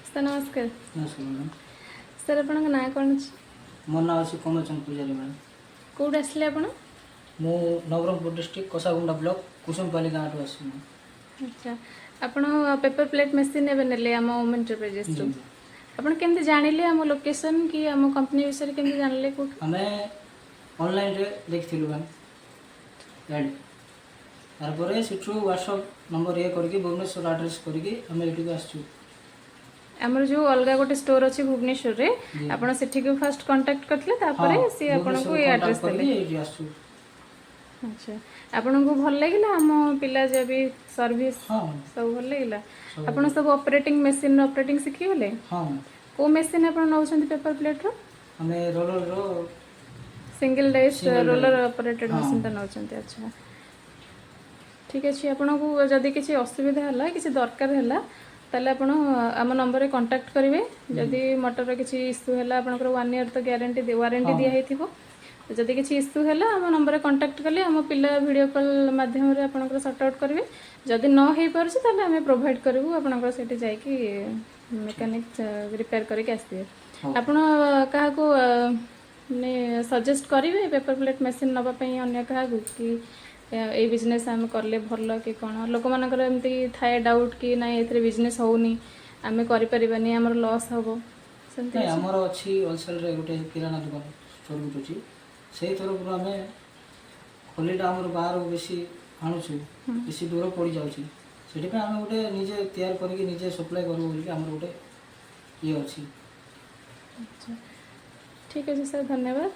Sir, ନମସ୍କାର। ନମସ୍କାର madam. Sir, ଆପଣଙ୍କ ନାଁ କ'ଣ ଅଛି? ମୋ ନାଁ ଅଛି କମଲଚନ୍ଦ ପୂଜାରୀ ମ୍ୟାଡ଼ାମ୍। କେଉଁଠୁ ଆସିଲେ ଆପଣ? ମୁଁ ନବରଙ୍ଗପୁର ଡିଷ୍ଟ୍ରିକ୍ଟ, କୋଷାଗୁଣ୍ଡା ବ୍ଲକ, କୁସୁମପାଲି ଗାଁଠୁ ଆସିଛି ମୁଁ। ଆଚ୍ଛା, ଆପଣ ପେପର ପ୍ଲେଟ୍ ମେସିନ୍ ଏବେ ନେଲେ ଆମ ଓମ୍ ଏଣ୍ଟରପ୍ରାଇଜେସରୁ। ଆପଣ କେମିତି ଜାଣିଲେ ଆମ ଲୋକେସନ୍ କି ଆମ କମ୍ପାନୀ ବିଷୟରେ କେମିତି ଜାଣିଲେ, କେଉଁଠୁ? ଆମେ ଅନଲାଇନ୍ରେ ଦେଖିଥିଲୁ ମ୍ୟାମ୍ ଗାଡ଼ି। ତାରପରେ ସେଠୁ ହ୍ୱାଟ୍ସଅପ୍ ନମ୍ବର ଇଏ କରିକି, ଭୁବନେଶ୍ୱର ଆଡ୍ରେସ୍ କରିକି ଆମେ ଏଠିକୁ ଆସିଛୁ। ଆମର ଯେଉଁ ଅଲଗା ଗୋଟେ ଷ୍ଟୋର ଅଛି ଭୁବନେଶ୍ୱରରେ, ଆପଣ ସେଠିକୁ ଫାଷ୍ଟ କଣ୍ଟାକ୍ଟ କରିଥିଲେ, ତାପରେ ସିଏ ଆପଣଙ୍କୁ ଭୁବନେଶ୍ୱର ଏ contact address ଦେଲେ? କରିକି ଏଇଠି ଆସିଛୁ। ଆଚ୍ଛା, ଆପଣଙ୍କୁ ଭଲ ଲାଗିଲା ଆମ ପିଲା ଯାହା ବି ସର୍ଭିସ୍? ହଁ। ସବୁ ଭଲ ଲାଗିଲା? ସବୁ। ଆପଣ ସବୁ ଅପରେଟିଂ ମେସିନ୍ର ଅପରେଟିଂ ଶିଖିଗଲେ? ହଁ ମ୍ୟାମ୍। କେଉଁ ମେସିନ୍ ଆପଣ ନେଉଛନ୍ତି ପେପର ପ୍ଲେଟ୍ର? ଆମେ ରୋଲରର। Single dice Single roller die. Operated ହଁ। ମେସିନ୍ଟା ନେଉଛନ୍ତି। ଆଚ୍ଛା, ଠିକ୍ ଅଛି। ଆପଣଙ୍କୁ ଯଦି କିଛି ଅସୁବିଧା ହେଲା, କିଛି ଦରକାର ହେଲା, ତାହେଲେ ଆପଣ ଆମ ନମ୍ବରରେ କଣ୍ଟାକ୍ଟ କରିବେ। ଯଦି ମଟରର କିଛି ଇସ୍ୟୁ ହେଲା, ଆପଣଙ୍କର ୱାନ୍ ଇୟର୍ ତ ଗ୍ୟାରେଣ୍ଟି, ୱାରେଣ୍ଟି ଦିଆହେଇଥିବ। ଯଦି କିଛି ଇସ୍ୟୁ ହେଲା, ଆମ ନମ୍ବରରେ କଣ୍ଟାକ୍ଟ କଲେ ଆମ ପିଲା ଭିଡ଼ିଓ କଲ୍ ମାଧ୍ୟମରେ ଆପଣଙ୍କର ସର୍ଟ ଆଉଟ୍ କରିବେ। ଯଦି ନ ହେଇପାରୁଛି, ତାହେଲେ ଆମେ ପ୍ରୋଭାଇଡ଼ କରିବୁ, ଆପଣଙ୍କର ସେଠି ଯାଇକି ମେକାନିକ୍ ରିପେୟାର କରିକି ଆସିବେ। ହଉ। ଆପଣ କାହାକୁ ମାନେ ସଜେଷ୍ଟ କରିବେ ପେପର ପ୍ଲେଟ୍ ମେସିନ୍ ନେବା ପାଇଁ ଅନ୍ୟ କାହାକୁ କି ଏଇ ବିଜନେସ୍ ଆମେ କଲେ ଭଲ କି କ'ଣ? ଲୋକମାନଙ୍କର ଏମିତି ଥାଏ ଡାଉଟ୍ କି ନାଇଁ, ଏଥିରେ ବିଜନେସ୍ ହେଉନି, ଆମେ କରିପାରିବାନି, ଆମର ଲସ୍ ହେବ, ସେମିତି ନାଇଁ। କିଛି? ଆମର ଅଛି ହୋଲସେଲ୍ରେ ଗୋଟେ କିରାନା ଦୋକାନ ଷ୍ଟୋର୍ ଗୋଟେ ଅଛି। ସେଇ ତରଫରୁ ଆମେ ଖଲିଟା ଆମର ବାହାରକୁ ବେଶୀ ଆଣୁଛୁ, ବେଶୀ ଦୂର ପଡ଼ିଯାଉଛି। ସେଥିପାଇଁ ଆମେ ଗୋଟେ ନିଜେ ତିଆରି କରିକି ନିଜେ ସପ୍ଲାଏ କରିବୁ ବୋଲିକି ଆମର ଗୋଟେ ଇଏ ଅଛି। ଆଚ୍ଛା, ଠିକ୍ ଅଛି ସାର୍, ଧନ୍ୟବାଦ।